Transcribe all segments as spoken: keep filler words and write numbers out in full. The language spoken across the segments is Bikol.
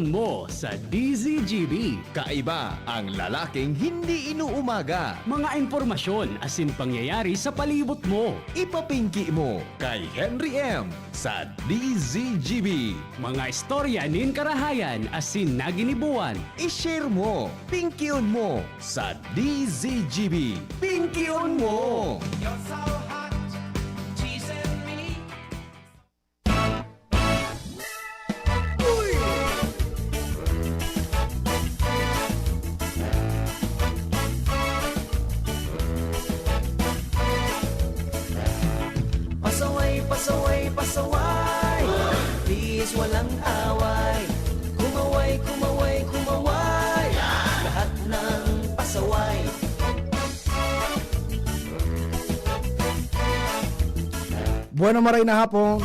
mo sa D Z G B. Kaiba ang lalaking hindi inuumaga. Mga impormasyon asin pangyayari sa palibot mo. Ipapingki mo kay Henry M sa D Z G B. Mga istorya nin karahayan asin naginibuan. I-share mo, pingkion mo sa D Z G B. Pingkion mo! You're so hot, teasing me. Pasaway, pasaway, pasaway. Please, walang away. Kumaway, kumaway, kumaway. Lahat ng pasaway. Bueno, maray na hapon.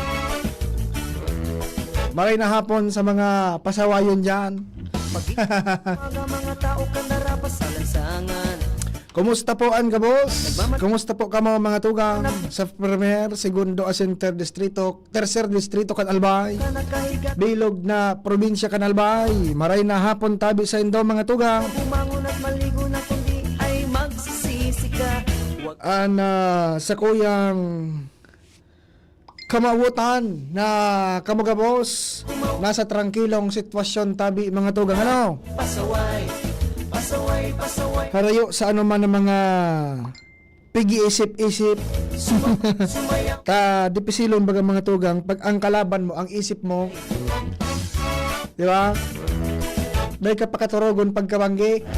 Maray na hapon sa mga pasawayon dyan. Mga, mga tao kan darapas sa lansangan. Kumusta po an gabos? Kumusta po kamo, mga tugang? Sa primer, segundo, asin ter distrito, tercer distrito kan Albay. Bilog na probinsya kan Albay. Maray na hapon tabi saindo, mga tugang. Bumangon at maligo na kundi ay magsisisi ka. Wag An, ah, sakuyang kamawotan na kamo gabos, nasa trangkilong sitwasyon tabi, mga tugang, ano? Pasaway, pasaway, pasaway. Harayo sa anuman na mga pig-iisip-isip. Suma-, sumaya. Ta, dipisilon baga, mga tugang, pag ang kalaban mo, ang isip mo. Di ba? Dai ka pakaturogon pagkabanggi.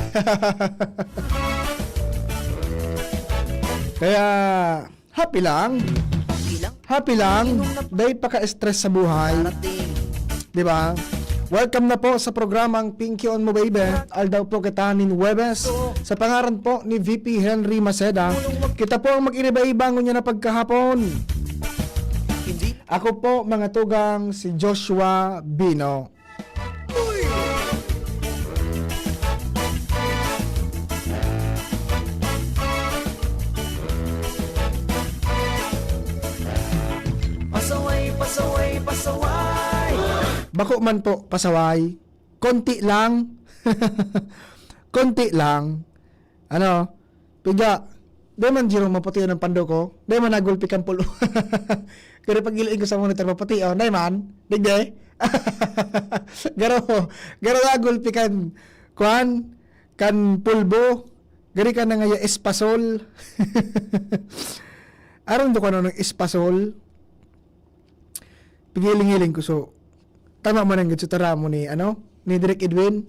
Kaya, happy lang. Happy lang. Happy lang. Dai paka-stress sa buhay. Darating. Di ba? Welcome na po sa programang Pinky on Mo Baby. Aldaw po kita nin Huwebes. Sa pangaran po ni V P Henry Maceda, kita po ang mag-iniba-iba ngunyan na pagkahapon. Hindi. Ako po, mga tugang, si Joshua Bino. Pasaway, pasaway, pasaway. Bako man po pasaway. Konti lang. Konti lang. Ano? Piga, di man, Jerome, maputi ang pando ko. Di man nagulpi kan pulo. Pero pag iliin ko sa monitor, maputi, oh. Di man? Digdi? Garo, garo nagulpi kan, kuan, kan pulbo. Gari ka na nga ya espasol. Aram do ko ano ng espasol. Pigiling-hiling ko. So, tama man ang gitso taramo ni, ano, ni Direk Edwin.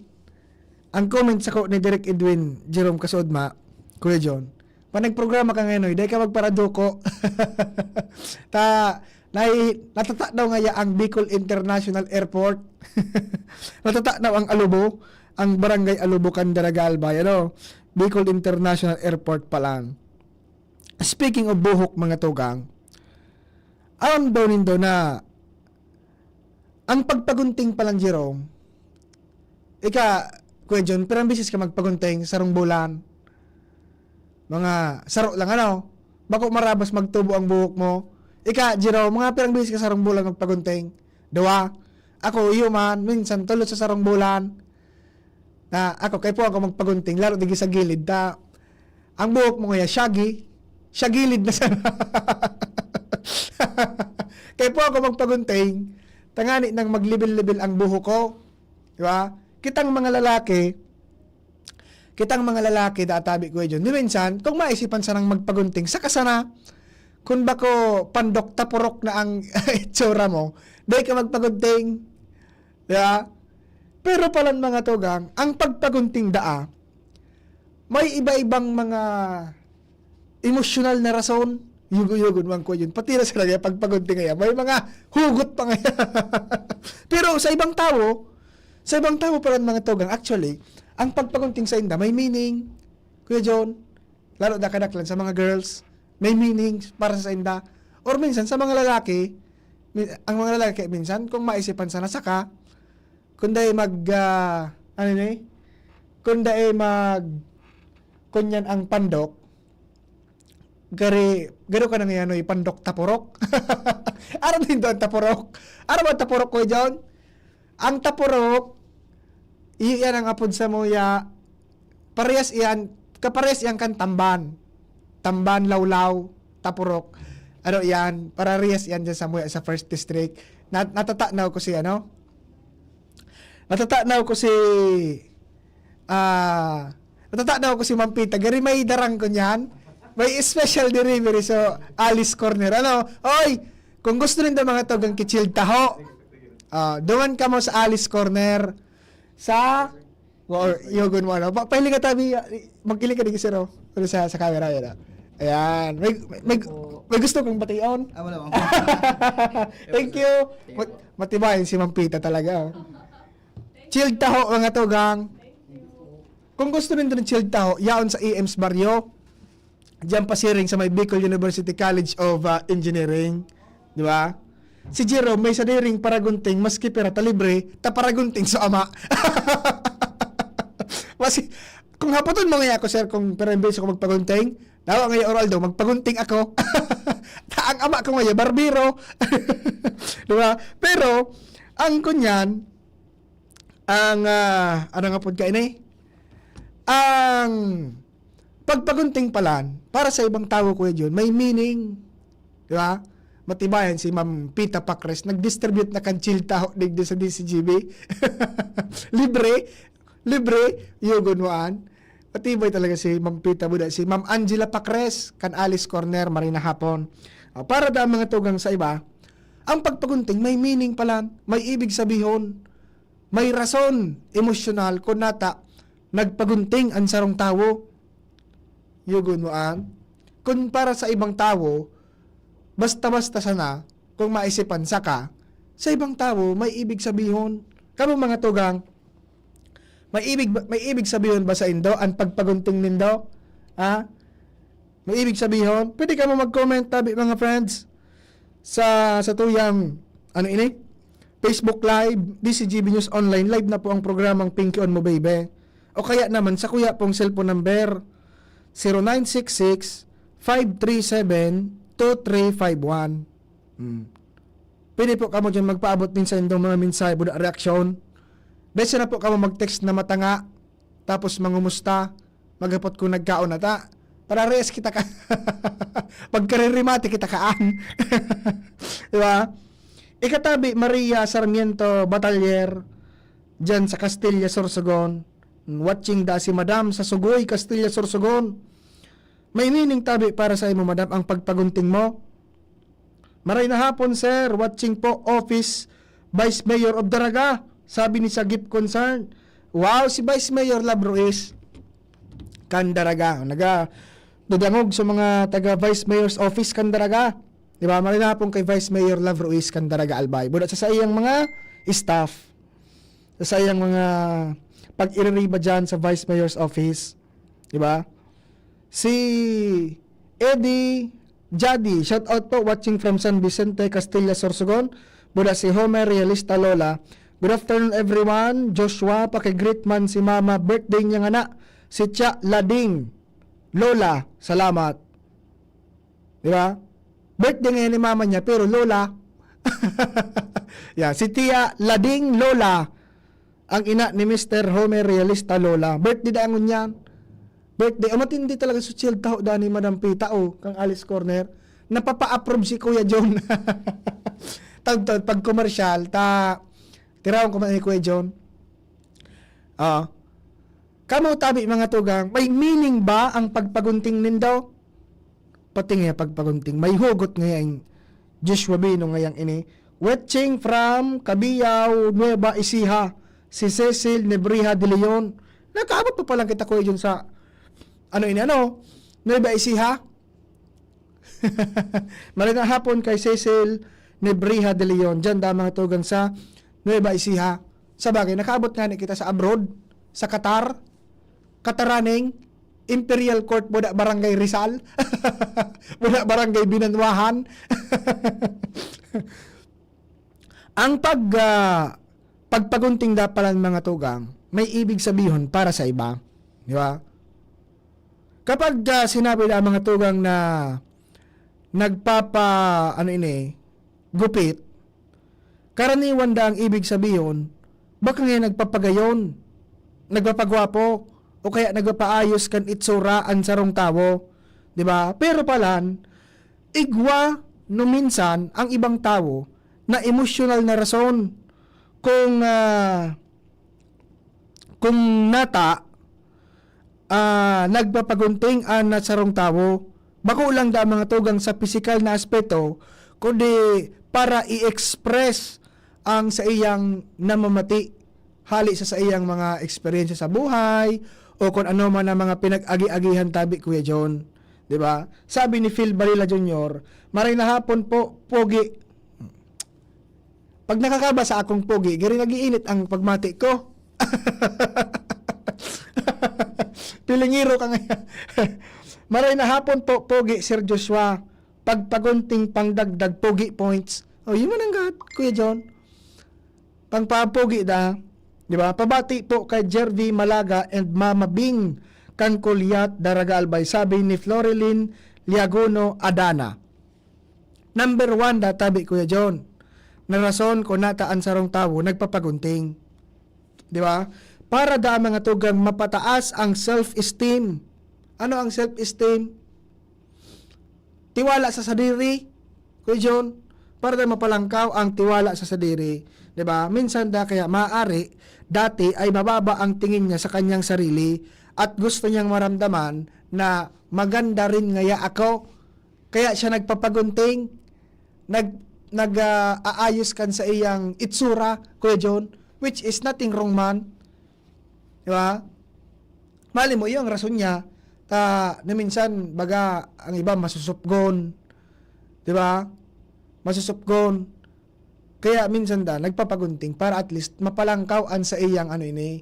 Ang comment sako ni Direk Edwin, Jerome Kasodma, Kuya John, "Panagprograma ka ngayon, oy, dai ka magparaduko." Ta, nai-, natatanaw ngaya ang Bicol International Airport. Natatanaw ang Alubo, ang Barangay Alubo, Candaraga, Albay, ano? Bicol International Airport pa lang. Speaking of buhok, mga tugang, aram daw nindo na ang pagpagunting pa lang, Jerome, ika, Kuya John, pirang bisis ka magpagunting? Sarong bulan? Mga saro lang, ano? Bako marabas magtubo ang buhok mo? Ika, Jerome, mga pirang bisis ka sarong bulan magpagunting? Duwa? Ako, iyo man, minsan tulo sa sarong bulan. Na ako, kaipuhan ko magpagunting, lalo digi sa gilid, ta ang buhok mo ngaya, shaggy, shagilid na sana. Kaipuhan ko magpagunting, tangani nang maglibil-libil ang buhok ko. Di ba? Kitang mga lalaki, kitang mga lalaki, da tabi ko, John. Di minsan, kung maisipan sanang magpagunting, saka sana, kung bako pandok tapurok na ang itsura mo, dai ka magpagunting. Di ba? Pero palan, mga tugang, ang pagpagunting daa, may iba-ibang mga emosyonal na rason. Yugo-yugo naman ko yun. Pati na sila kaya pagpagunting kaya, may mga hugot pa kaya. Pero sa ibang tawo, sa ibang tawo palan, mga tugang, actually, ang pagpagunting sa inda may meaning, Kuya John. Lalo na kadaklan sa mga girls, may meaning para sa inda. Or minsan, sa mga lalaki, mi-, ang mga lalaki, minsan, kung maisipan sana saka, kung dai mag, ah, ano ni? Kung dai mag, kunyan ang pandok, gari, garo ka na ngayon, oy, pandok tapurok. Aram din doon, tapurok. Aram mo, tapurok, Kuya John? Ang tapurok, Iyo yan ang apod samuya. Parehas iyan, kaparehas iyan kan Tamban. Tamban, Lawlaw, Tapurok. Ano iyan, parehas iyan dyan samuya sa first district. Na, natatanaw ko si ano? Natatanaw ko si, ah, natatanaw ko si Ma'am Pita. Gari may darang ko niyan. May special delivery sa Alice Corner. Ano? Oy, kung gusto ninda mga tugang kichil taho, ah, duman kamo sa Alice Corner. Sa, or, yogon mo, ano? Pa, pahiling ka tabi, ah, magkiling ka digdi, sir, oh. Pero sa, sa camera, yun, ah. Ayan. May, may, may, may gusto kong bation? Ah, wala, wala. Thank you. Mat-, matibayan si Ma'am Pita talaga, oh. Chilled taho, mga tugang. Kung gusto nindo ng chilled taho, yaon sa E M's Barrio. Diyan pasiring sa may Bicol University College of, ah, Engineering. Di ba? Si Jerome, may sadiring paragunting, maski pera ta libre, ta paragunting sa ama. Mas, kung hapoton mo ngaya ako, sir, kung pera ang beses ko magpagunting, dawa ngaya, Oraldo, magpagunting ako. Ta ang ama ko ngaya, barbero. Di ba? Pero, ang kunyan, ang, ah, ano nga pod ka ini? Ang pagpagunting palan, para sa ibang tawo, Kuya John, may meaning. Di ba? Matibayan si Ma'am Pita Pacres, nag-distribute na kan chilled taho digdi sa D C G B. Libre, libre, yogon mo an. Matibay talaga si Ma'am Pita Buda, si Ma'am Angela Pacres, kan Alice Corner, maray na hapon. Ah, para da mga tugang sa iba, ang pagpagunting may meaning palan, may ibig sabihon, may rason emosyonal kun nata nagpagunting an sarong tawo. Yogon mo an. Kun para sa ibang tawo, basta-basta sana, kung maisipan saka, sa ibang tawo, may ibig sabihon. Kamo mga tugang, may ibig ba, may ibig sabihon ba saindo an pagpagunting nindo? Ha? May ibig sabihon? Pwede kamo mag-comment tabi, mga friends, sa, sa tuyang, ano ini? Facebook Live, D C G B News Online, live na po ang programang Pinky on Mo Baby. O kaya naman sa kuya pong cellphone number, zero nine six six, five three seven, two three five one. Hmm. Pwede po kamo dyan magpaabot din sa indong mga mensahe, buda reaksyon. Bese na po kamo mag-text na matanga, tapos mangumusta, maghapot kung nagkaon na ta. Pararehas kita ka, pagkaririmati kita kaan. Di ba? Ikatabi, Maria Sarmiento Batalier, dyan sa Castilla, Sorsogon. Watching da si Madam sa Sugoy, Castilla, Sorsogon. May meaning tabi para sa imo, Madam, ang pagpagunting mo? Maray na hapon, sir. Watching po, Office Vice Mayor of Daraga, sabi ni Sagip Concern. Wow, si Vice Mayor Love Ruiz kan Daraga. Naga dudangog sa mga taga Vice Mayor's Office kan Daraga. Di ba? Maray na hapon kay Vice Mayor Love Ruiz kan Daraga, Albay. Buda sa saiyang mga staff, sa saiyang mga pag-iririba dyan sa Vice Mayor's Office. Di ba? Si Eddie Jadi, shout out po, watching from San Vicente, Castilla, Sorsogon. Buda si Homer Realista, Lola. Good afternoon, everyone. Joshua, paki-greet man si Mama, birthday niya ngana. Si Tia Lading, Lola, salamat. Di ba? Birthday ngayon ni mama niya, pero Lola. Yeah, si Tia Lading, Lola. Ang ina ni Mister Homer Realista, Lola. Birthday da ngunyan. Birthday. O, matindi talaga sa chilled taho da ni Madam Pita, o, kang Alice Corner. Napapa-approve si Kuya John. Tawag-tawag, pag commercial, ta, tirawon ko man ni Kuya John. Ah. Kamo tabi, mga tugang, may meaning ba ang pagpagunting nindo? Pati ngaya pagpagunting, may hugot ngaya ang Joshua Bino ngayang ini. Watching from Cabiao, Nueva Ecija, si Cecil Nebriha de Leon. Nakaabot pa palang kita, Kuya John, sa, ano ini, ano? Nueva Ecija? Maray na hapon kay Cecil Nebriha de Leon. Diyan da mga tugang sa Nueva Ecija. Sa bagay, nakaabot nga ni kita sa abroad, sa Qatar. Kataraning Imperial Court, buda Barangay Rizal. Buda Barangay Binanwahan. Ang pag, ah, pagpagunting da palan, mga tugang, may ibig sabihon para sa iba. Di ba? Kapag, ah, sinabi da, mga tugang, na nagpapa, ano ini, gupit, karaniwan da ang ibig sabihon, baka nga nagpapagayon. nagpapagwapo o kaya nagpapaayos kan itsura an sarong tawo, di ba? Pero palan, igwa no minsan ang ibang tawo na emosyonal na rason kung, ah, kung nata, ah, nagpapagunting an sarong tawo, bako lang da mga tugang sa pisikal na aspeto, kundi para i-express ang saiyang namamati hali sa saiyang mga eksperyensya sa buhay o kung ano man ang mga pinag-agi-agihan tabi, Kuya John. Di ba? Sabi ni Phil Balila Junior, "Maray na hapon po, pogi." Pag nakakabasa akong pogi, gari nag-iinit ang pagmati ko. Pilingiro ka ngayon. "Maray na hapon po, pogi, Sir Joshua. Pagpagunting pangdagdag pogi points." O, yun man ang gat, Kuya John. Pangpapogi da, di ba? Pabati po kay Jervy Malaga and Mama Bing kan Kulyat, Daraga, Albay, sabi ni Florilyn Liagono Adana. Number one da tabi, Kuya John, na rason kung nata an sarong tawo nagpapagunting. Di ba? Para da mga tugang mapataas ang self-esteem. Ano ang self-esteem? Tiwala sa sadiri, Kuya John, para da mapalangkaw ang tiwala sa sadiri. Di ba? Minsan da kaya maaari, dati ay mababa ang tingin niya sa kanyang sarili at gusto niyang maramdaman na maganda rin ngaya ako. Kaya siya nagpapagunting, nag-, nag, ah, aayos kan sa iyang itsura, Kuya John, which is nothing wrong man. Di ba? Mali mo, iyo ang rason niya, ta, na minsan, baga, ang iba masusupgon. Di ba? Masusupgon. Kaya minsan da, nagpapagunting para at least mapalangkaw an sa iyang, ano ini,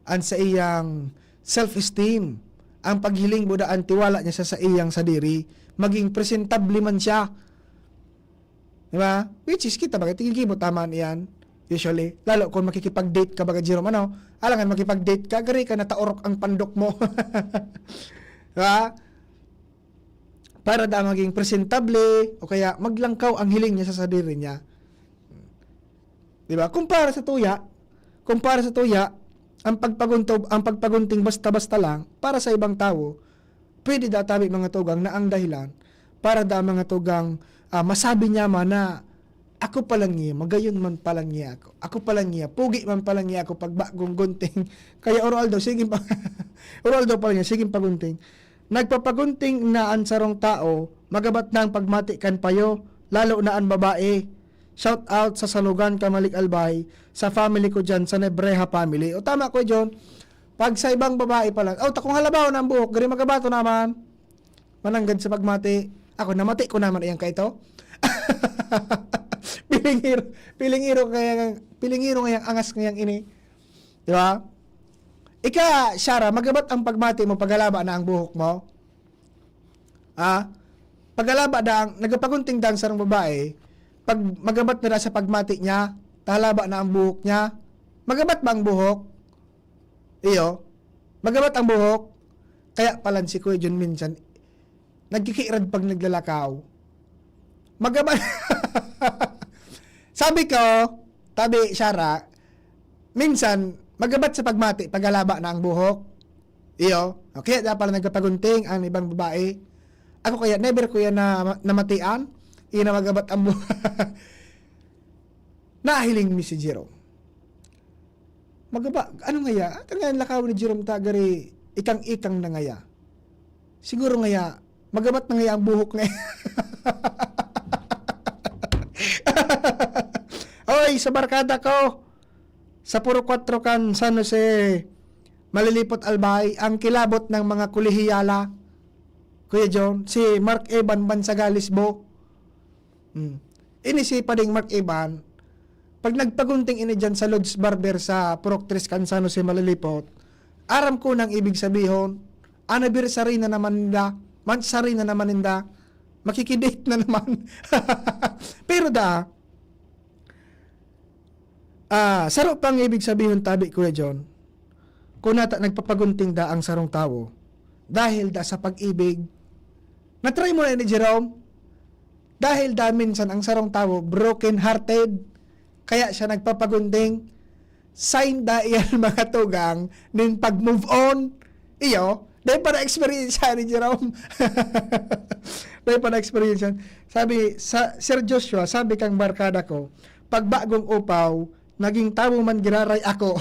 an sa iyang self-esteem. Ang paghiling buda an tiwala niya sa, sa iyang sadiri, maging presentable man siya. Di ba? Which is, kita baga, tingin mo tama na yan. Usually, lalo kung makikipag-date ka baga, Jerome, ano? Alangan makipag-date ka, gari ka nataorok ang pandok mo. Di ba? Para da maging presentable, o kaya maglangkaw ang hiling niya sa sadiri niya. Di ba? Kumpara sa tuya, kumpara sa tuya, ang pagpaguntob-, ang pagpagunting basta-basta lang para sa ibang tawo, pwede da tabi mga tugang na ang dahilan para da mga tugang, ah, masabi niya man na, "Ako pa lang niya, magayon man pa lang niya ako. Ako pa lang niya, pugi man pa lang niya ako pag bagong gunting." Kaya oro aldaw, sige pa, oro aldaw pa lang niya, sige pagunting. Nagpapagunting na an sarong tao, magabat na ang pagmati kan payo, lalo na an babae. Shout out sa Salugan, Camalic, Albay, sa family ko dyan, sa Nebreha family. O tama, Kuya John, pag sa ibang babae pala, "Oh, takong halabaw na ang buhok, gari magabato naman." Mananggad sa pagmati. Ako, namati ko naman iyang kaito. Pilingiro, pilingiro kaya, pilingiro ngayang angas ngayang ini. Di ba? Ika, Shara, magabat ang pagmati mo, paghalaba na ang buhok mo. Ah, paghalaba da ang, nagapagunting da ang sarong babae, pag magabat na da sa pagmati niya, tahalaba na ang buhok niya. Magabat ba ang buhok? Iyo. Magabat ang buhok? Kaya palan si Kuya Jun minsan, nagkikirad pag naglalakaw. Magabat. Sabi ko, tabi, Shara, minsan, magabat sa pagmati, paghalaba na ang buhok. Iyo. O, kaya da pala nagpapagunting ang ibang babae. Ako kaya, never ko yan na, namatian. Iyo na magabat ang buhok. Nahiling mi si Jerome. Magaba, ano ngaya? Ata nga lakaw ni Jerome ta, gari, ikang-ikang na ngaya. Siguro ngaya, magabat na ngaya ang buhok na. Oy, sa barkada ko, sa Puro Kwatro kan San Jose, Malilipot, Albay, ang kilabot ng mga kolehiyala, Kuya John, si Mark Evan Bansagalisbo. Hmm. Ini si Pading Mark Evan, pag nagpagunting ini dyan sa Lods Barber sa Purok Tres kan San Jose, Malilipot, aram ko nang ibig sabihon, anniversary na naman ninda, monthsary na naman ninda, makikidate na naman. Pero da, ah, saro pang ibig sabihon tabi, Kuya John, kung nata nagpapagunting da ang sarong tawo, dahil da sa pag-ibig, na-try mo na ni Jerome, dahil da minsan ang sarong tawo broken-hearted, kaya siya nagpapagunting. Sign da iyan, mga tugang, nin pag-move on. Iyo, dahil pa na-experience ni Jerome. Dahil pa na-experience. Sabi, sa, Sir Joshua, sabi kang barkada ko, "Pag bagong upaw, naging tawo man giraray ako."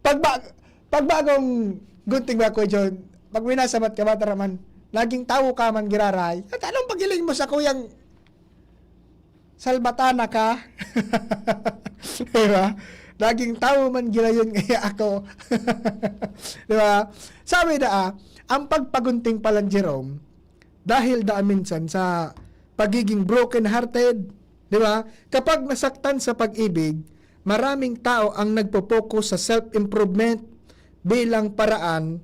Pag ba-, pag bagong gunting ba, Kuya John? Pag minasabat ka, bata naman, naging tawo ka man giraray. At anong paghiling mo sa kuyang salbatana ka? Di ba? Naging tawo man girayon kaya ako. Di ba? Sabi na, ah, ang pagpagunting pala, Jerome, dahil da minsan sa pagiging broken-hearted, di ba? Kapag nasaktan sa pag-ibig, maraming tao ang nagpo-focus sa self-improvement bilang paraan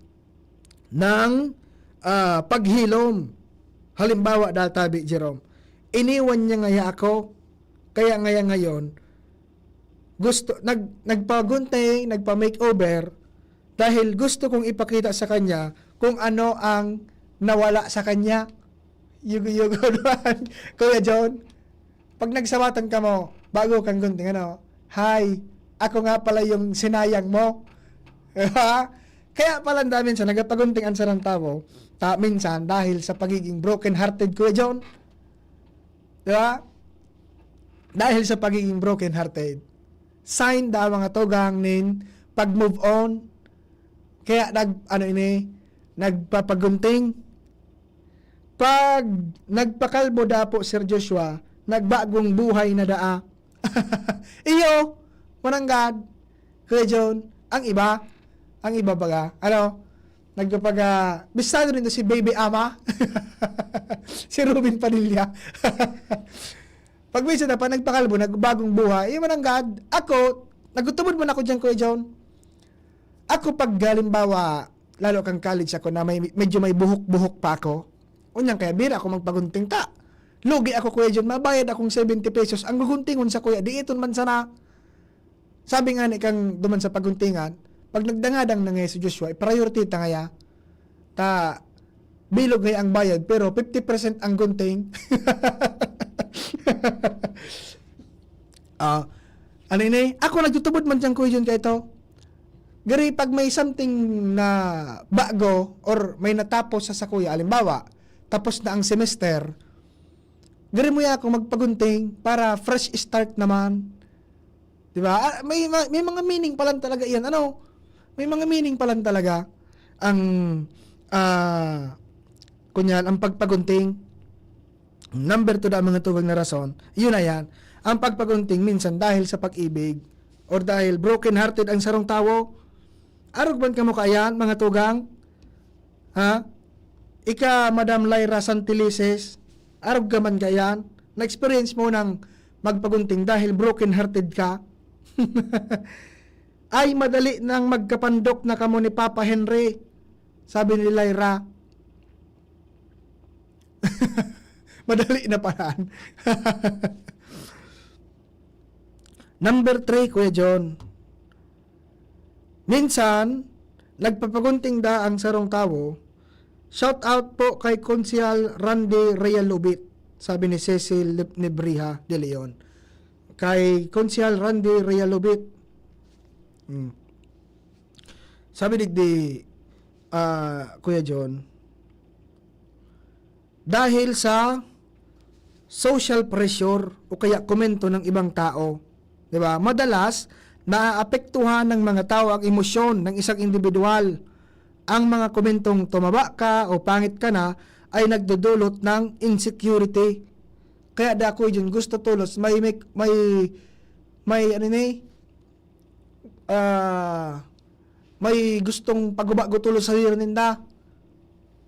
ng, ah, paghilom. Halimbawa, dahil tabi, Jerome, "Iniwan niya ngaya ako, kaya ngaya ngayon, gusto, nag-, nagpagunting, nagpa-makeover, dahil gusto kong ipakita sa kanya kung ano ang nawala sa kanya." Yugo-yugo naman, Kuya John. Pag nagsabatan kamo, bago kang gunting, ano, "Hi, ako nga pala yung sinayang mo." Diba? Kaya pala, ang dami minsan nagpapagunting ang sarang tawo, ta-, minsan dahil sa pagiging broken-hearted, Kuya John. Diba? Dahil sa pagiging broken-hearted. Sign da, mga tugang, nin pag-move on. Kaya nag-, ano ini, nagpapagunting. Pag nagpakalbo dapo, Sir Joshua, nagbagong buhay na daa. Iyo, mananggad, Kuya John, ang iba, ang iba baga, ano, nagpapaga-, bistado rin to si Baby Ama, si Ruben Padilla. Pag minsan na pa, nagpakalbo, nagbagong buhay, iyo, mananggad. Ako, nagtutubod man ako dyan, Kuya John. Ako, pag halimbawa, lalo kang college ako na may, medyo may buhok-buhok pa ako, unyang kaya bira ako magpagunting ta. Lugi ako, Kuya John, mabayad akong seventy pesos. Ang guguntingon sa kuya, di iton man sana. Sabi nga ni kang duman sa paguntingan, pag nagdangadang na ngayon si Joshua, i-priority ta ngaya. Ta, bilog ngayon ang bayad, pero fifty percent ang gunting. Ah, ano ini? Ako nagtutubod man dyan, Kuya John, kaya ito. Gari, pag may something na bago or may natapos sa sakuya, alimbawa, tapos na ang semester, gari mo ako magpagunting para fresh start naman. Di ba? Ah, may, may, may mga meaning pa lang talaga iyan. Ano? May mga meaning pa lang talaga ang, ah, kunyan, ang pagpagunting. Number two na mga tugang na rason, yun na yan. Ang pagpagunting minsan dahil sa pag-ibig or dahil broken-hearted ang sarong tawo. Arog man kamo kaiyan, mga tugang? Ha? Ika, Madam Lyra Santilises, arog ka man kaiyan? Na-experience mo nang magpagunting dahil broken-hearted ka? Ay, madali nang magkapandok na kamo ni Papa Henry, sabi ni Lyra. Madali na paran. Number three, Kuya John. Minsan, nagpapagunting da ang sarong tawo. Shout out po kay Konsehal Randy Realubit, sabi ni Cecil Lip-, Nebriha de Leon. Kay Konsehal Randy Realubit. Hmm. Sabi digdi, ah, Kuya John, dahil sa social pressure o kaya komento ng ibang tao, di ba? Madalas, naaapektuhan ng mga tao ang emosyon ng isang individual. Ang mga komentong "tumaba ka" o "pangit ka na" ay nagdudulot ng insecurity. Kaya da, Kuya John, gusto tolos, may, may, may, may, ano ni, ah, may gustong paguba-guba tolos sa sadiri ninda.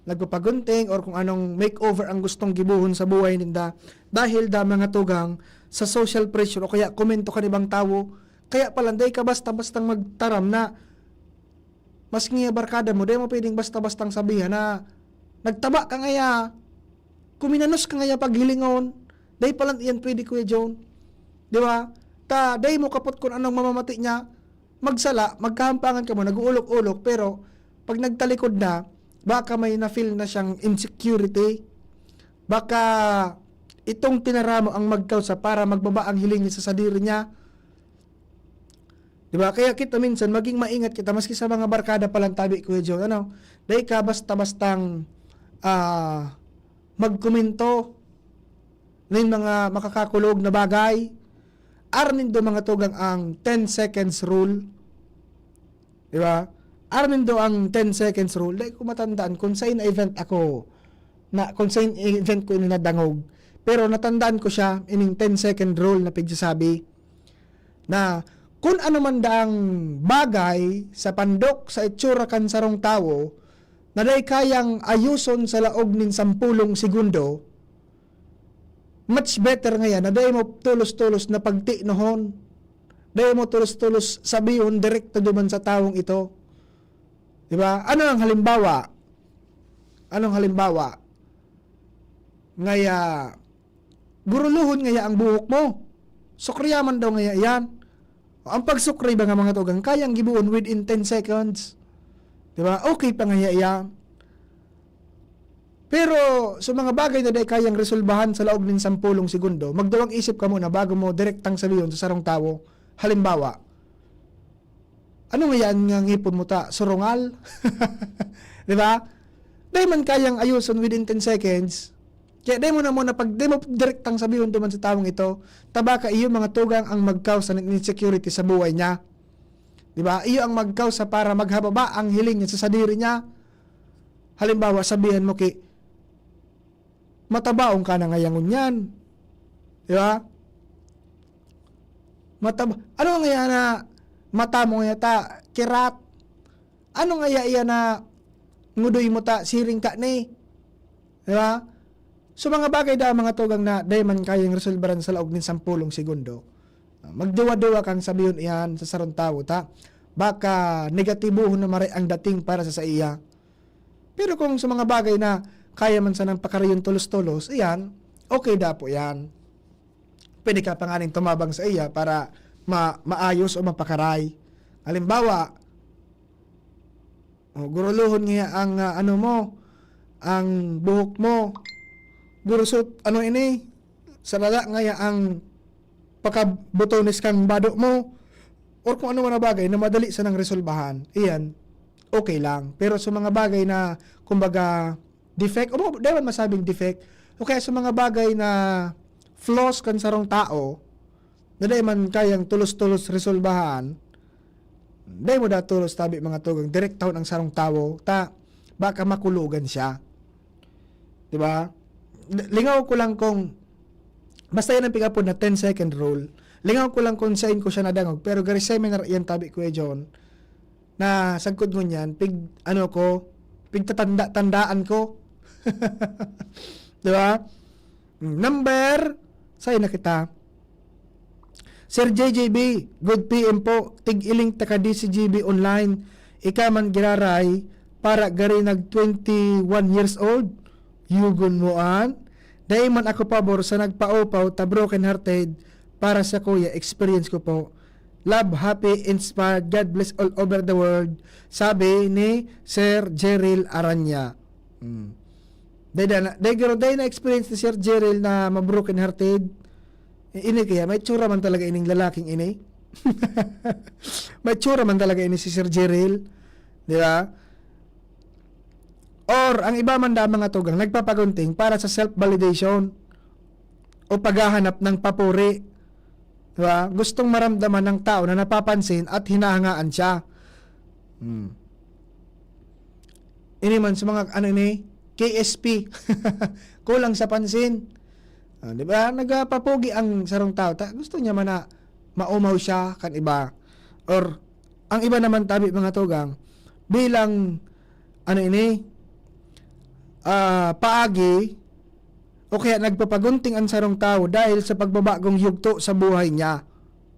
Nagpapagunting or kung anong makeover ang gustong gibohon sa buhay ninda. Dahil da, mga tugang, sa social pressure o kaya komento kan ibang tawo, kaya pala, dai ka basta-bastang magtaram na maski nga barkada mo, dai mo pwedeng basta-bastang sabihan na nagtaba ka ngaya, kuminanos ka ngaya paghilingon. Dai pala iyan pwede, Kuya John. Di ba? Ta, dai mo kapot kun anong mamamati niya. Magsala, magkahampangan kamo, nag-uulok-ulok, pero pag nagtalikod na, baka may na-feel na siyang insecurity. Baka itong tinaramo ang magkausa para magbaba ang hiling niya sa sadiri niya. Di ba? Kaya kita minsan, maging maingat kita, maski sa mga barkada pa lang tabi, Kuya John, ano? Dai ka basta-bastang, ah, magkomento nin mga makakakulog na bagay. Arnindo mga tugang ang ten seconds rule. Di ba? Arnindo ang ten seconds rule. Dai ko matandaan kung sa in event ako, na, kung sa in event ko ini nadangog. Pero natandaan ko siya, ining ten second rule na pigsasabi na kun ano man daang bagay sa pandok, sa itsura kan sarong tawo, na dai kayang ayuson sa laog nin sampulong segundo, much better ngaya na dai mo tolos-tolos na pagtinohon. Dai mo tolos-tolos sabihon direkta duman sa tawong ito. Di ba? Ano ang halimbawa? Anong halimbawa? Ngaya, gurulohon ngaya ang buhok mo. Sukriya man daw ngaya iyan. O, ang pagsukri ba nga mga tugang, kayang gibohon within ten seconds. Di ba? Okay pa ngaya iyan. Pero sa mga bagay na dai kayang resolbahan sa laog nin sampulong segundo, magduwang isip ka muna bago mo direktang sabihon sa sarong tawo. Halimbawa, ano nga yan nga ngipon mo ta? Surungal? Di ba? Dai man kayang ayuson within ten seconds. Kaya dai mo na muna pag, dai mo direktang sabihon duman sa tawong ito, ta baka iyo mga tugang ang mag-cause nin insecurity sa buhay niya. Di ba? Iyo ang mag-cause sa para maghababa ang hiling niya sa sadiri niya. Halimbawa, sabihan mo ki, "Matabaon ka na ngaya ngunyan." Di ba? Mataba-, ano nga yan na mata mo nga ta, kirat? Ano nga iya, iya na ngudoy mo ta, siring ka ni? Di ba? So, mga bagay da, mga tugang na dai man kayang resolbaran sa laog nin sampulong segundo. Magduwa-duwa kang sabihon iyan sa sarong tawo ta. Baka negatibohon na mare ang dating para sa saiya. Pero kung sa mga bagay na kaya man sanang pakarayon tolos-tolos, iyan, okay dapo iyan. Pwede ka pa nganing tumabang sa iya para ma-, maayos o mapakaray. Halimbawa, o, gurulohon niya ang, ah, ano mo, ang buhok mo. Gurusot, ano ini, sarala ngaya ang pakabutones kan bado mo, or kung ano man na bagay na madali sanang resolbahan, iyan, okay lang. Pero sa mga bagay na, kumbaga, defect, o, di man masabing defect, o kaya sa mga bagay na flaws kan sarong tao, na dai man kayang tolos-tolos resolbahan, dai mo da tolos tabi mga tugang, direktahon ang sarong tawo, ta, baka makulogan siya. Di ba? L-, lingaw ko lang kung, basta yan ang pig-apod na ten second rule. Lingaw ko lang kung saan ko siya nadangog, pero gari seminar yan tabi, Kuya John, na sagkod ngunyan, pig, ano ko, pigtatanda-tandaan ko. Di ba? Number, sa'yo na kita. Sir J J B, good P M po. Tig-iling taka D C G B online. Ika man giraray, para gari nag twenty-one years old. Yugon mo an. Dai man ako pabor sa nagpaupaw ta broken hearted para sa kuya. Experience ko po. Love, happy, inspired. God bless all over the world. Sabi ni Sir Jeril Aranya. Hmm. Dai da na, dai garo, dai na-experience ni Sir Jeril na ma-broken hearted. I-, ini kaya, may tsura man talaga ining lalaking ini. May tsura man talaga ini si Sir Jeril. Di ba? Or, ang iba man da mga tugang, nagpapagunting para sa self-validation o paghahanap ng papuri. Di ba? Gustong maramdaman ng tao na napapansin at hinahangaan siya. Hmm. Ini man sa mga, ano ini, K S P. Kulang sa pansin. Ah, di ba? Nagpapapugi ang sarong tao. Ta-, gusto niya man na maumaw siya kan iba. Or, ang iba naman tabi, mga tugang, bilang, ano ini, ah, paagi, o kaya nagpapagunting ang sarong tawo dahil sa pagbabagong yugto sa buhay niya.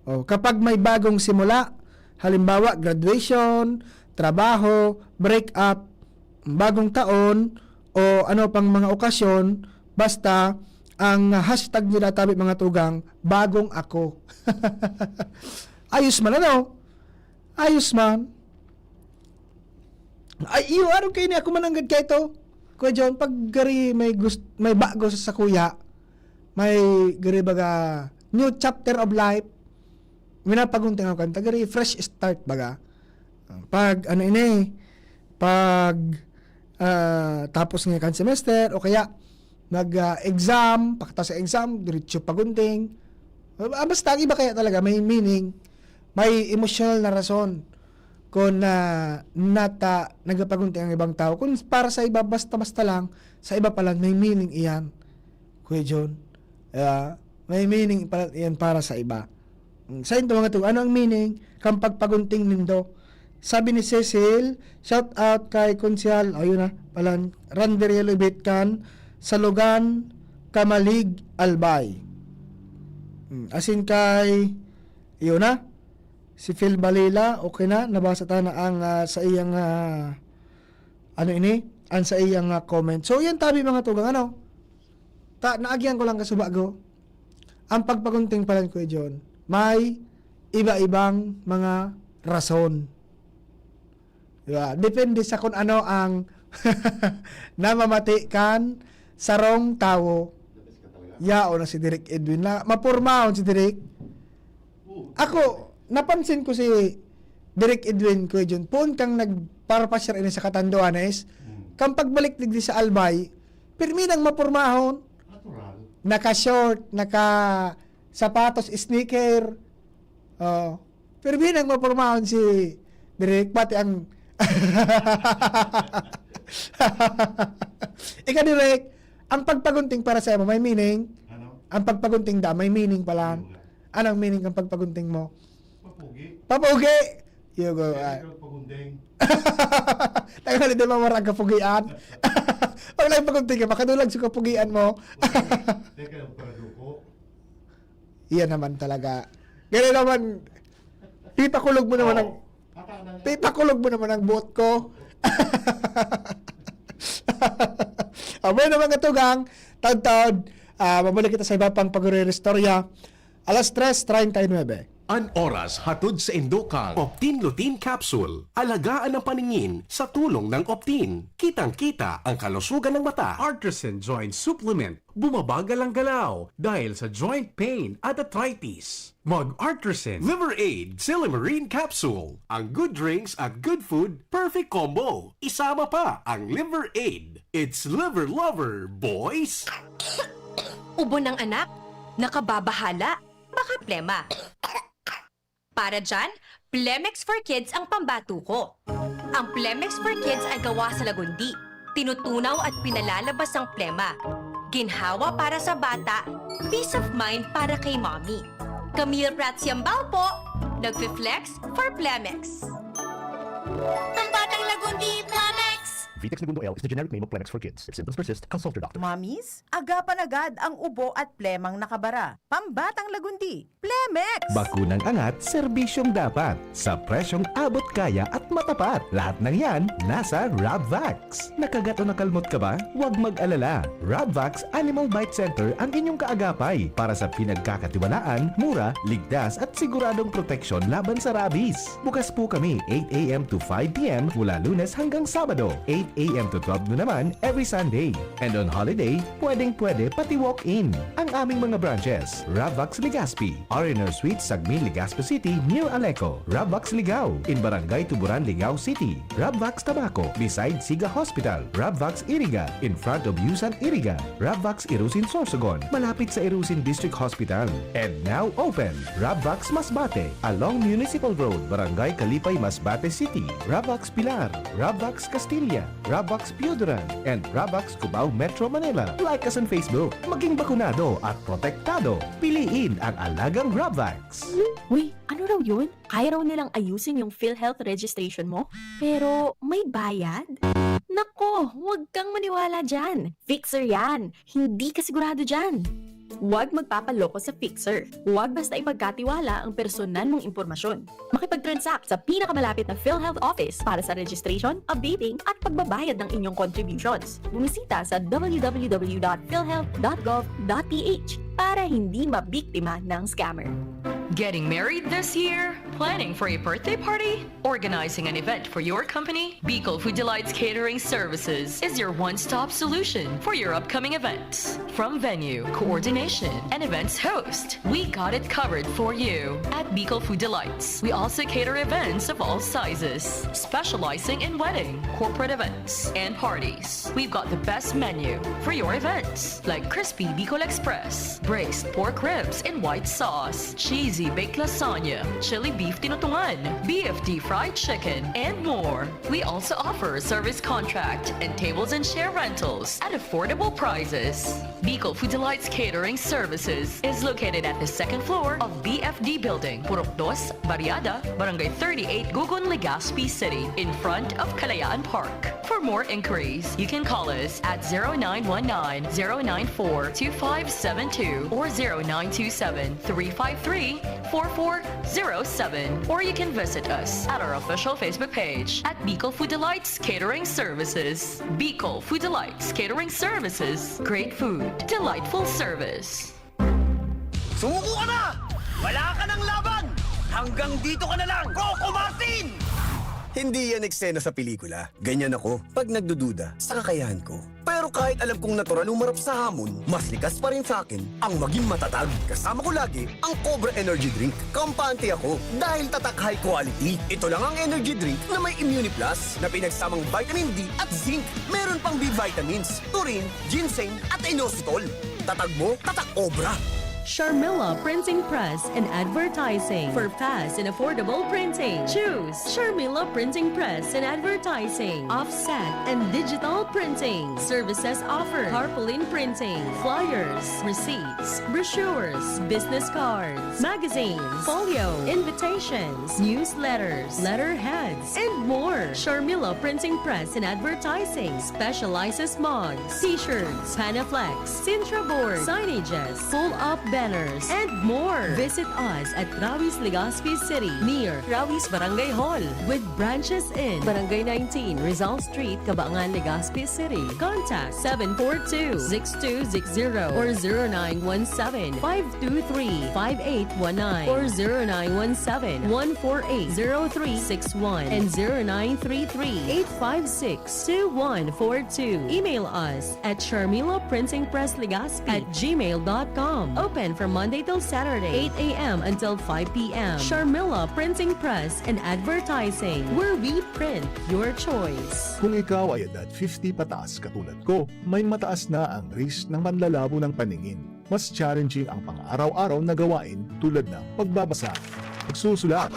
O, kapag may bagong simula, halimbawa, graduation, trabaho, break up, bagong taon, o ano pang mga okasyon, basta ang hashtag nila tabi, mga tugang, "Bagong ako." Ayos man, ano? Ayos man. Ay, iyo, ano kayo ni ako mananggad kayo to? Kuya John, pag gari may gust-, may bago sa sakuya, may gari baga new chapter of life, minapagunting ako kan tagari, fresh start baga. Pag ano ini, pag, ah, tapos nga kan semester o kaya mag, ah, exam, pagkatapos sa exam, diretso pagunting. Ah, basta ang iba kaya talaga may meaning, may emosyonal na rason kung na nata nagpapagunting ang ibang tao. Kung para sa iba, basta-basta lang, sa iba pala may meaning iyan, Kuya John. Ah, may meaning pala iyan para sa iba. Mm, sa inyo mga to, ano ang meaning kan pagpagunting nindo? Sabi ni Cecil, shout out kay Konsehal, ayun na, pala, Randeria Lubitkan, Salugan, Kamalig, Albay. Mm, asin kay, yun na, si Phil Balila, okay na, nabasa ta na ang, ah, sa iyang, ah, ano ini, ang sa iyang, ah, comment. So, yan tabi mga tugang, ano? Ta, naagyan ko lang kasubago. Ang pagpagunting pala, Kuya John, may iba-ibang mga rason. Di ba? Depende sa kung ano ang namamati kan sarong tawo. Yao na si Direk Edwin na mapurmahon si Direk. Ako, napansin ko si Direk Edwin, Kuya John, poon kang nagparapasyar ini sa Catanduanes, kang pagbalik digdi sa Albay, pirmi nang mapurmahon. Natural. Naka-short, naka-sapatos, sneaker. Oh. Pirmi nang mapurmahon si Direk, pati ang Ika, Direk, ang pagpagunting para sa imo, may meaning? Ano? Ang pagpagunting da, may meaning pala. Ano nga? Anong meaning ng pagpagunting mo? Papugi. Papugi! You go, Kaya ah. ikaw pagundeng. Tangali, di ba, marag kapugian? Pag nagpagunting ka, makadulag sa kapugian mo. Teka, yung paraduko. Iyan naman talaga. Ganun naman, pipakulog mo naman ang, Oo. Ata na nga. pipakulog mo naman ang buot ko. Abay na, mga tugang, taod-taod, ah, mabalik kita sa iba pang pagre-restorya. Alas tres treinta y nueve. An oras hatod sa indokang Optin Lutein Capsule. Alagaan ang paningin sa tulong ng Optin. Kitang-kita ang kalusugan ng mata. Artisan Joint Supplement. Bumabagal ang galaw dahil sa joint pain at arthritis. Mag Artisan. Liver Aid Silymarin Capsule. Ang good drinks at good food, perfect combo. Isama pa ang Liver Aid. It's Liver Lover, boys! Ubo ng anak? Nakababahala? Baka plema. Para dyan, Plemex for Kids ang pambato ko. Ang Plemex for Kids ay gawa sa lagundi. Tinutunaw at pinalalabas ang plema. Ginhawa para sa bata, peace of mind para kay mommy. Camille Prats Yambao po, nagfi-flex for Plemex. Pambatang lagundi, Plemex! Vitex Negundo L is the generic name of Plemex for Kids. If symptoms persist, consult your doctor. Mommies, agapan agad ang ubo at plemang nakabara. Pambatang lagundi, Plemex! Bakunang angat, serbisyong dapat. Sa presyong abot kaya at matapat. Lahat ng yan, nasa Rabvax. Nakagat o nakalmot ka ba? Huwag mag-alala. Rabvax Animal Bite Center ang inyong kaagapay para sa pinagkakatiwalaan, mura, ligtas at siguradong proteksyon laban sa rabies. Bukas po kami eight a m to five p m mula Lunes hanggang Sabado, eight a m to twelve noon naman every Sunday. And on holiday, pwedeng-pwede pati walk-in. Ang aming mga branches, Rabvax Legazpi, R and R Suite, Sagmin, Legazpi City, near Aleco, Rabvax Ligao, in Barangay Tuburan, Ligao City, Rabvax Tabaco, beside Siga Hospital, Rabvax Iriga, in front of Yusan Iriga, Rabvax Irusin Sorsogon, malapit sa Irusin District Hospital. And now open, Rabvax Masbate, along Municipal Road, Barangay Kalipay, Masbate City, Rabvax Pilar, Rabvax Castilla, Rabvax Pioduran, and Rabvax Cubao, Metro Manila. Like us on Facebook. Maging bakunado at protektado. Piliin ang alagang Rabvax. Uy, ano raw yun? Kaya raw nilang ayusin yung PhilHealth registration mo? Pero may bayad? Nako, huwag kang maniwala dyan. Fixer yan. Hindi ka sigurado dyan. Huwag magpapaloko sa Fixer. Huwag basta ipagkatiwala ang personal mong impormasyon. Makipag-transact sa pinakamalapit na PhilHealth office para sa registration, updating, at pagbabayad ng inyong contributions. Bumisita sa w w w dot philhealth dot gov dot p h para hindi mabiktima ng scammer. Getting married this year? Planning for a birthday party? Organizing an event for your company? Bicol Food Delights Catering Services is your one-stop solution for your upcoming events. From venue, coordination, and events host, we got it covered for you. At Bicol Food Delights, we also cater events of all sizes, specializing in wedding, corporate events, and parties. We've got the best menu for your events, like crispy Bicol Express, braised pork ribs in white sauce, cheesy baked lasagna, chili beef tinutungan, B F D fried chicken, and more. We also offer service contract and tables and chair rentals at affordable prices. Bicol Food Delights Catering Services is located at the second floor of B F D Building, Purok Dos, Barriada, Barangay thirty-eight, Gogon, Legazpi City, in front of Kalayaan Park. For more inquiries, you can call us at zero nine one nine, zero nine four, two five seven two or zero nine two seven, three five three, four four zero seven. Or you can visit us at our official Facebook page at Bicol Food Delights Catering Services. Bicol Food Delights Catering Services. Great food, delightful service. Sumuko ka na! Wala ka ng laban! Hanggang dito ka na lang, Coco Martin! Hindi yan eksena sa pelikula. Ganyan ako pag nagdududa sa kakayahan ko. Pero kahit alam kong natural humarap sa hamon, mas likas pa rin sa akin ang maging matatag. Kasama ko lagi ang Cobra Energy Drink. Kampante ako dahil tatak high quality. Ito lang ang energy drink na may Immuniplus na pinagsamang vitamin D at zinc. Meron pang B vitamins, taurine, ginseng at inositol. Tatag mo, tatak Cobra! Sharmila Printing Press and Advertising. For fast and affordable printing, choose Sharmila Printing Press and Advertising. Offset and digital printing. Services offered: tarpaulin printing, flyers, receipts, brochures, business cards, magazines, folio, invitations, newsletters, letterheads, and more. Sharmila Printing Press and Advertising specializes mugs, t-shirts, Panaflex, Sintra board, signages, pull-up banners, and more. Visit us at Rawis, Legazpi City, near Rawis Barangay Hall, with branches in Barangay nineteen, Rizal Street, Cabangan, Legazpi City. Contact seven four two, six two six zero or zero nine one seven, five two three, five eight one nine or zero nine one seven, one four eight, zero three six one and zero nine three three, eight five six, two one four two. Email us at Sharmila Printing Press Legazpi at gmail dot com. Open from Monday till Saturday, eight a.m. until five p.m. Sharmila Printing Press and Advertising, where we print your choice. Kung ikaw ay edad fifty pataas katulad ko, may mataas na ang risk ng panlalabo ng paningin. Mas challenging ang pang-araw-araw na gawain tulad ng pagbabasa, pagsusulat,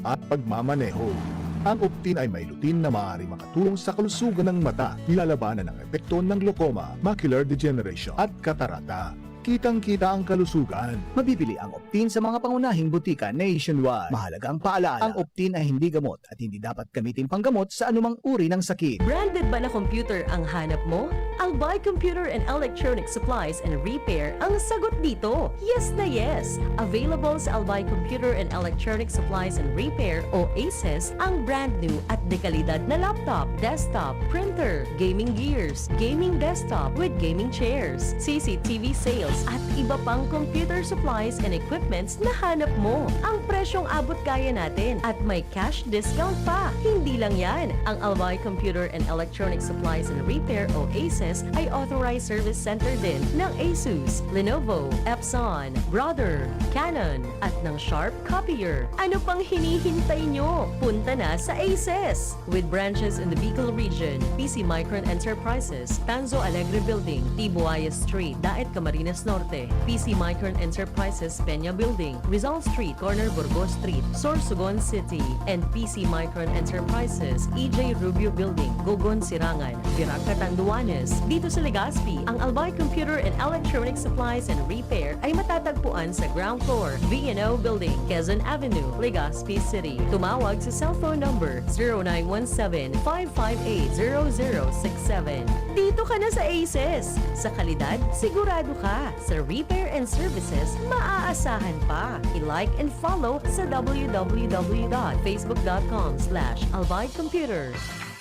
at pagmamaneho. Ang Optin ay may lutein na maaaring makatulong sa kalusugan ng mata, nilalabanan ang epekto ng glaucoma, macular degeneration, at katarata. Kitang-kita ang kalusugan. Mabibili ang Optin sa mga pangunahing butika nationwide. Mahalaga ang paalaala, ang Optin ay hindi gamot at hindi dapat gamitin panggamot sa anumang uri ng sakit. Branded ba na computer ang hanap mo? Albay Computer and Electronic Supplies and Repair ang sagot dito. Yes na yes! Available sa Albay Computer and Electronic Supplies and Repair o ACES ang brand new at dekalidad na laptop, desktop, printer, gaming gears, gaming desktop with gaming chairs, C C T V sales at iba pang computer supplies and equipments na hanap mo. Ang presyong abot kaya natin at may cash discount pa. Hindi lang yan, ang Albay Computer and Electronic Supplies and Repair o ACES ay authorized service center din ng Asus, Lenovo, Epson, Brother, Canon, at ng Sharp Copier. Ano pang hinihintay nyo? Punta na sa ACES! With branches in the Bicol region, P C Micron Enterprises, Tanzo Alegre Building, Tibuaya Street, Daet, Camarines Norte, P C Micron Enterprises, Peña Building, Rizal Street, corner Burgos Street, Sorsogon City, and P C Micron Enterprises, E J Rubio Building, Gogon, Sirangan, Virac, Catanduanes. Dito sa Legazpi, ang Albay Computer and Electronic Supplies and Repair ay matatagpuan sa ground floor, V and O Building, Quezon Avenue, Legazpi City. Tumawag sa cellphone number zero nine one seven, five five eight, zero zero six seven. Dito ka na sa ACES! Sa kalidad, sigurado ka. Sa repair and services, maaasahan pa. I-like and follow sa w w w dot facebook dot com slash albay computer.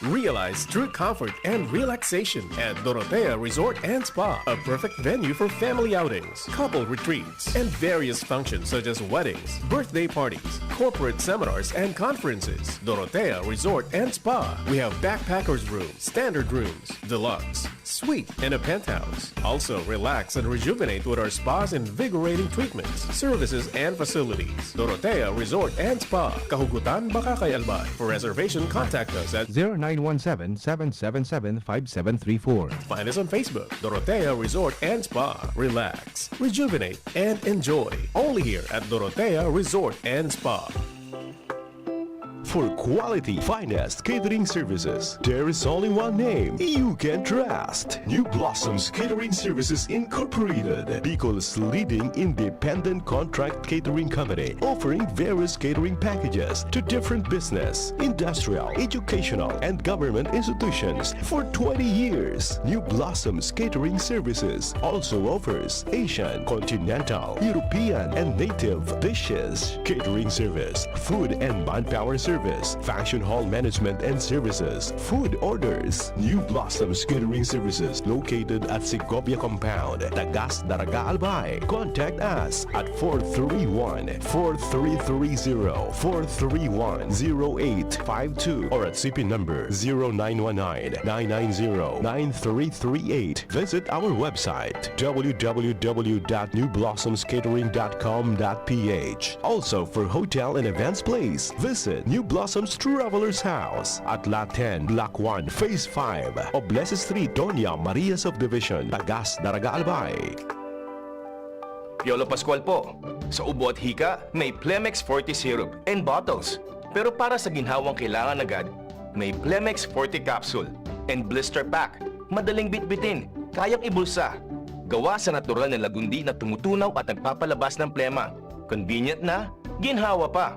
Realize true comfort and relaxation at Dorotea Resort and Spa, a perfect venue for family outings, couple retreats, and various functions such as weddings, birthday parties, corporate seminars, and conferences. Dorotea Resort and Spa. We have backpackers room, standard rooms, deluxe, suite, and a penthouse. Also, relax and rejuvenate with our spa's invigorating treatments, services, and facilities. Dorotea Resort and Spa, Kahugutan, Bacacay, Albay. For reservation, contact us at zero nine one seven, seven seven seven, five seven three four. Find us on Facebook, Dorotea Resort and Spa. Relax, rejuvenate, and enjoy. Only here at Dorotea Resort and Spa. For quality, finest catering services, there is only one name you can trust. New Blossoms Catering Services Incorporated, Bicol's leading independent contract catering company, offering various catering packages to different business, industrial, educational, and government institutions for twenty years. New Blossoms Catering Services also offers Asian, continental, European, and native dishes, catering service, food and manpower service, function hall management and services, food orders. New Blossoms Catering Services, located at Segovia Compound, Tagas, Daraga, Albay. Contact us at four three one, four three three zero, four three one, zero eight five two, or at C P number zero nine one nine, nine nine zero, nine three three eight. Visit our website, w w w dot new blossoms catering dot com dot p h. Also, for hotel and events, please visit New Blossoms Travelers House at Lot ten, Block one, Phase five, Oblese Street, Doña Maria Subdivision, Tagas, Daraga, Albay. Piolo Pascual po. Sa ubo at hika, may Plemex Forte Syrup and bottles. Pero para sa ginhawang kailangan agad, may Plemex Forte Capsule and Blister Pack. Madaling bitbitin, kayang ibulsa. Gawa sa natural na lagundi na tumutunaw at nagpapalabas ng plema. Convenient na, ginhawa pa.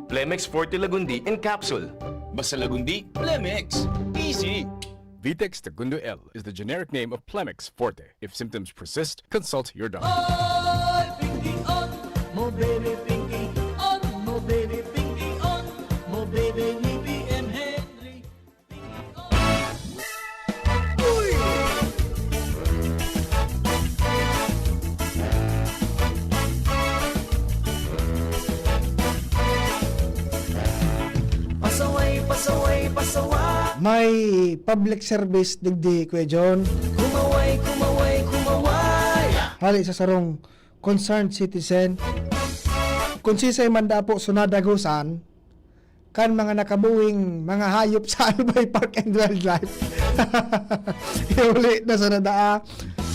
Plemex Forte Lagundi in Capsule. Basta Lagundi, Plemex. Easy! Vitex Tagundo L is the generic name of Plemex Forte. If symptoms persist, consult your doctor. Oy, pingging on mo, baby, pingging on mo, baby, pingging on mo, baby, ni B M Henry. Uy! Pasaway, pasaway, pasawa. May public service digdi, Kuya John. Kumaway, kumaway, kumaway. Hali sa sarong concerned citizen. Kung sisay man dapo so nadagosan kan mga nakabuhing mga hayop sa Albay Park and Wildlife. Iuli na sa nadaa.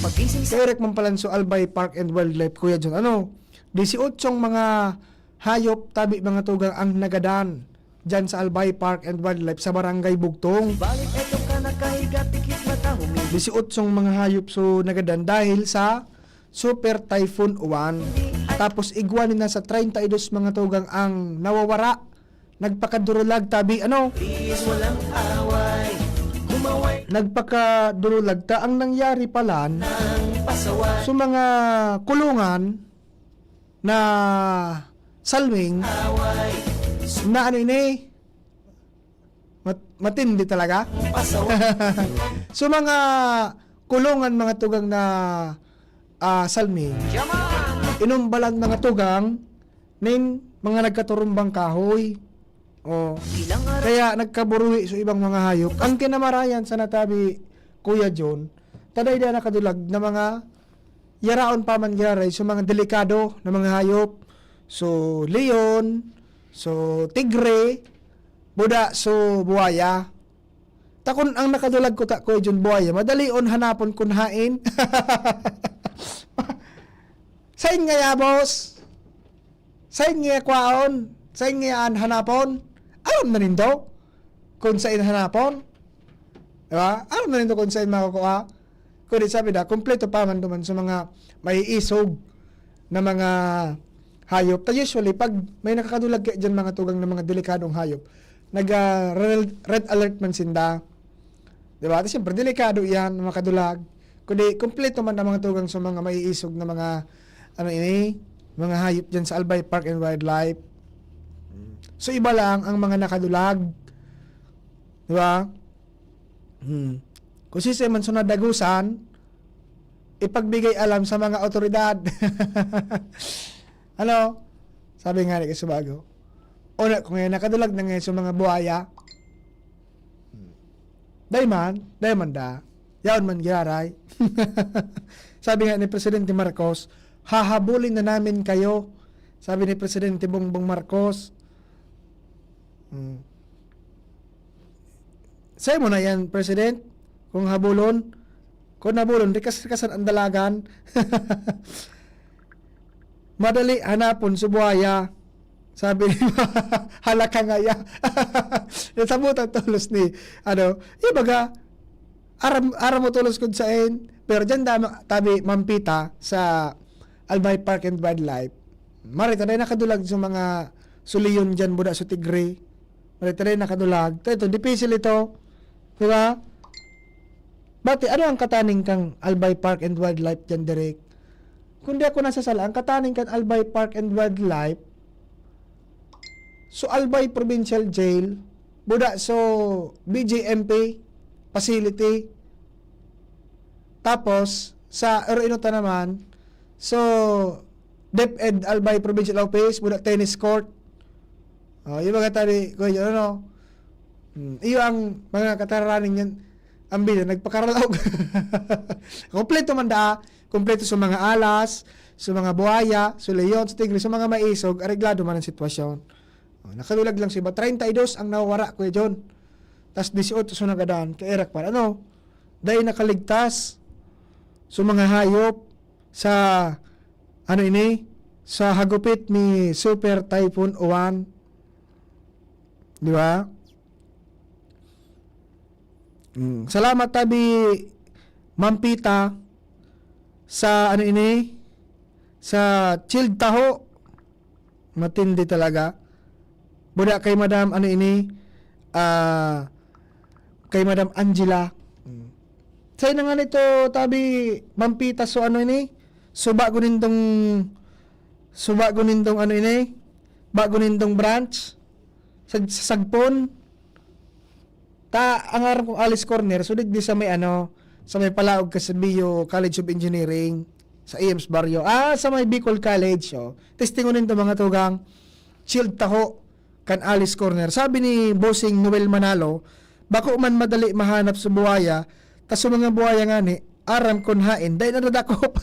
Pagising sa Kay Eric Mampalanso, Albay Park and Wildlife, Kuya John. Ano? Disiotsyong mga hayop, tabi mga tugang ang nagadan dyan sa Albay Park and Wildlife sa Barangay Bugtong. Balik eto ka nakahiga, tikit mata, huminga. Disiotsyong mga hayop so nagadan dahil sa Super Typhoon Uwan. Tapos igwa ni nasa treinta y dos mga tugang ang nawawara. Nagpakadurulag tabi, ano? Please, walang away. Kumaway Nagpakadurulag ta ang nangyari palan ng pasaway. Sa mga kulungan na salming Away. Na ano ini? Mat-, matindi talaga. Pasaway. Sa mga kulungan, mga tugang na, ah, salming, Yaman! Inumbalan mga tugang nin mga nagkaturumbang kahoy. Oh. Ilang araw Kaya nagkaburuhi sa ibang mga hayop. Ang kinamarayan sa natabi, Kuya John, taday da nakadulag na mga yaraon pa man giraray sa mga delikado na mga hayop. So, leon, so, tigre, buda, so, buwaya. Takon ang nakadulag ko ta, Kuya John, buwaya. Madalion hanapon kun hain. Sain ngaya, boss? Sain ngaya kwaon? Sain ngaya an hanapon? Aram na nindo kung sain hanapon? Diba? Aram na nindo kung sain makukua? Kundi sabi na, kompleto pa man duman sa mga maiisog na mga hayop. Ta usually, pag may nakakadulag kaya dyan mga tugang na mga delikadong hayop, nag, ah, red, red alert man sinda. Diba? At siyempre, delikado yan, makadulag. Kundi, kompleto man ang mga tugang sa mga maiisog na mga, ano ini, mga hayop dyan sa Albay Park and Wildlife. So, iba lang ang mga nakadulag. Diba? Hmm. Kung siisay man so nadagusan, ipagbigay alam sa mga awtoridad. Ano? Sabi nga ni Kasubago. O na, kung yan, nakadulag na ngayon sa mga buhaya. Hmm. Dai man, dai man da. Yaon man giraray. Sabi nga ni Presidente Marcos, "Hahabulin na namin kayo." Sabi ni Presidente Bongbong Marcos. Hmm. Sa'yo mo na yan, President. Kung habulon, kung habulon, rikas-rikasan ang dalagan. Madali hanapon si buhaya. Sabi ni halaka ngaya. Nasabutan tolos ni, ano, ibaga, aram, aram mo tolos kung sain. Pero dyan dama, tabi, mampita sa Albay Park and Wildlife. Marita na nakadulag sa mga suliyon dyan, buda sa tigre. Marita na nakadulag. Ito, ito, dipisil ito. Di ba? Bati, ano ang kataning kang Albay Park and Wildlife dyan, Direk? Kung di ako nasasala, ang kataning kan Albay Park and Wildlife, so Albay Provincial Jail, buda so B J M P facility, tapos sa Oro Inota naman, so DepEd Albay Provincial Office, buda tennis court. Oh, yung mga tabi, Kuya John, ano? Hmm, iyo ang mga katararaning yan. Ang bida, nagpakaralaog. Kompleto man daa. Kompleto sa mga alas, sa mga buhaya, sa leon, sa tigre, sa mga maisog, areglado man ang sitwasyon. Oh, nakadulag lang sa iba. Treinta y dos ang nawawara, Kuya John. Tas dieciocho sa nagadan. Kairak pa. Ano? Dahil nakaligtas sa mga hayop sa, ano ini? Sa hagupit ni Super Typhoon Uwan. Di ba? Mm. Salamat, tabi, Ma'am Pita, sa ano ini? Sa chilled taho. Matindi talaga. Buda kay Madam, ano ini? Ah, kay Madam Angela. Mm. Sa'yo na nga nito, tabi, Ma'am Pita, so ano ini? So bago nindong, so bago nindong ano ini? Bago nindong branch? Sa, sa Sagpon? Ta, ang ngaran kong Alice Corner, so digdi sa may ano, sa may palaog ka sa Bio College of Engineering, sa E M's Barrio. Ah, sa may Bicol College, oh. Testingon nito, mga tugang, chilled taho kan Alice Corner. Sabi ni Bossing Noel Manalo, "Bako man madali mahanap sa buhaya, ta sa mga buhaya ngani, aram kon haen, dai nadadakop."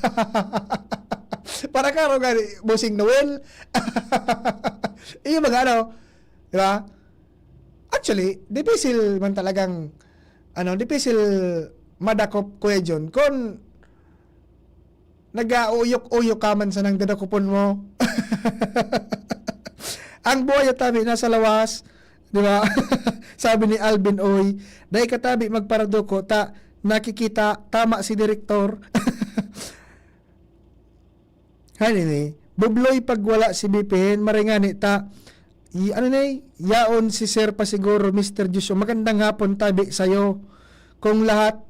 Para karo gani, Bossing Noel. Iyo mga ano, di ba? Actually, dipisil man talagang, ano, dipisil madakop, Kuya John, kung nag-auyok-uyok ka man sa nang dadakopon mo. Ang buhay at tabi nasa lawas, di ba? Sabi ni Alvin, "Oy, dai ka tabi magparaduko, ta nakikita, tama si direktor." Hay nini, bubloy pag wala si B P N, maray ngani ta, i-, ano ni, yaon si Sir pa siguro, Mister Joshua. Magandang hapon, tabi sayo. Kung lahat,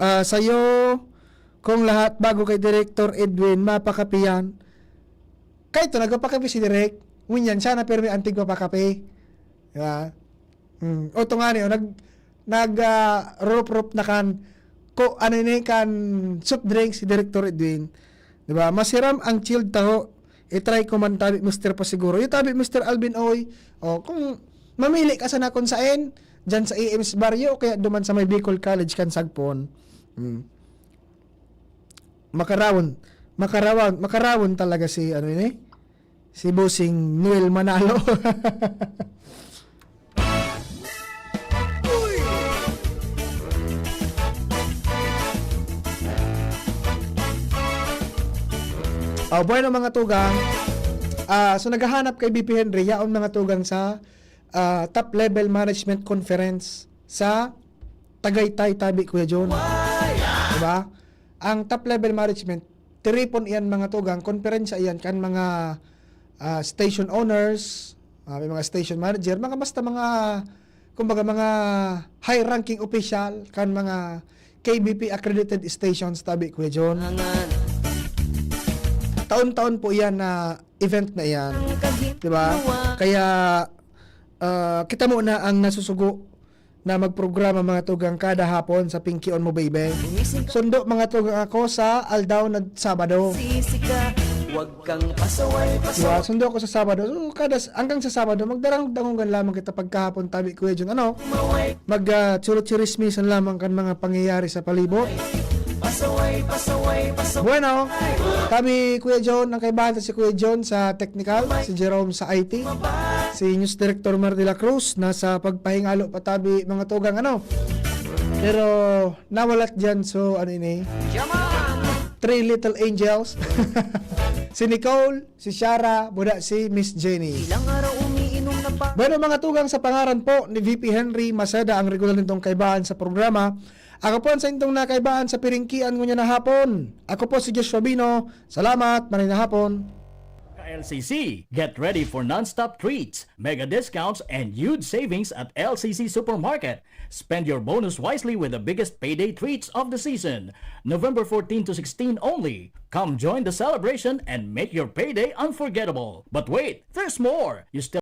ah, sayo, kung lahat bago kay Director Edwin, mapakapiyan. Kay ito, nagpapakapi si Direk. Ngunyan, siya na pirmi antig papakapi. Di ba? Hmm. O, ito nga niyo, nag-, nag, ah, rurup-rup na kan, ko, ano ini, kan soft drinks si Director Edwin. Di ba? Masiram ang chilled taho. I-try ko man tabi, Mister Pasiguro. Yung tabi, Mister Alvin, oy. O, kung mamili ka sana kung saan, dyan sa A M's Barrio, o kaya duman sa may Bicol College kan Sagpon. Hmm. Makarawon. Makarawon. Makarawon talaga si, ano ini? Si Bossing Noel Manalo. Oh, bueno, mga tugang. Ah, so, naghahanap kay B P Henry, yaon, mga tugang, sa, ah, top level management conference sa Tagaytay, tabi, Kuya John. Diba? Ang top level management, tiripon iyan, mga tugang, konferensya iyan kan mga, ah, station owners, ah, may mga station manager, mga basta mga, kumbaga, mga high-ranking official kan mga K B P accredited stations, tabi, Kuya John. Taon-taon po iyan na event na iyan. Diba? Kaya, ah, kita mo na ang nasusugo na magprograma, mga tugang, kada hapon sa Pinky on Mo Baby. Sundo, mga tugang, ako sa aldaw na Sabado. Sisika, wag kang pasaway, Diba? pasaway. Sundo ko sa Sabado. So, kada, hanggang sa Sabado, magdarang-dangungan lamang kita pagkahapon tabi, Kuya John. Ano? Maway, Mag uh, Churro-chirismisan lamang kan mga pangyayari sa palibot. pasaway, pasaway, pasaway. Bueno, tabi, Kuya John, ang kaibahan ta si Kuya John sa technical, si Jerome sa I T, si News Director Mar de la Cruz nasa pagpahingalo pa tabi, mga tugang, ano. Pero nawalat diyan, so ano ini? Three Little Angels. Si Nicole, si Shara, buda si Miss Jenny. Ilang araw umiinom na pa. Bueno, mga tugang, sa pangaran po ni V P Henry Maceda, ang regular nitong kaibahan sa programa. Ako po ang saintong nakaibahan sa piringkian ngunyan na hapon. Ako po si Joshua Bino. Salamat, maray na hapon. L C C, get ready for non-stop treats, mega discounts, and huge savings at L C C Supermarket. Spend your bonus wisely with the biggest payday treats of the season. November fourteen to sixteen only. Come join the celebration and make your payday unforgettable. But wait, there's more! You still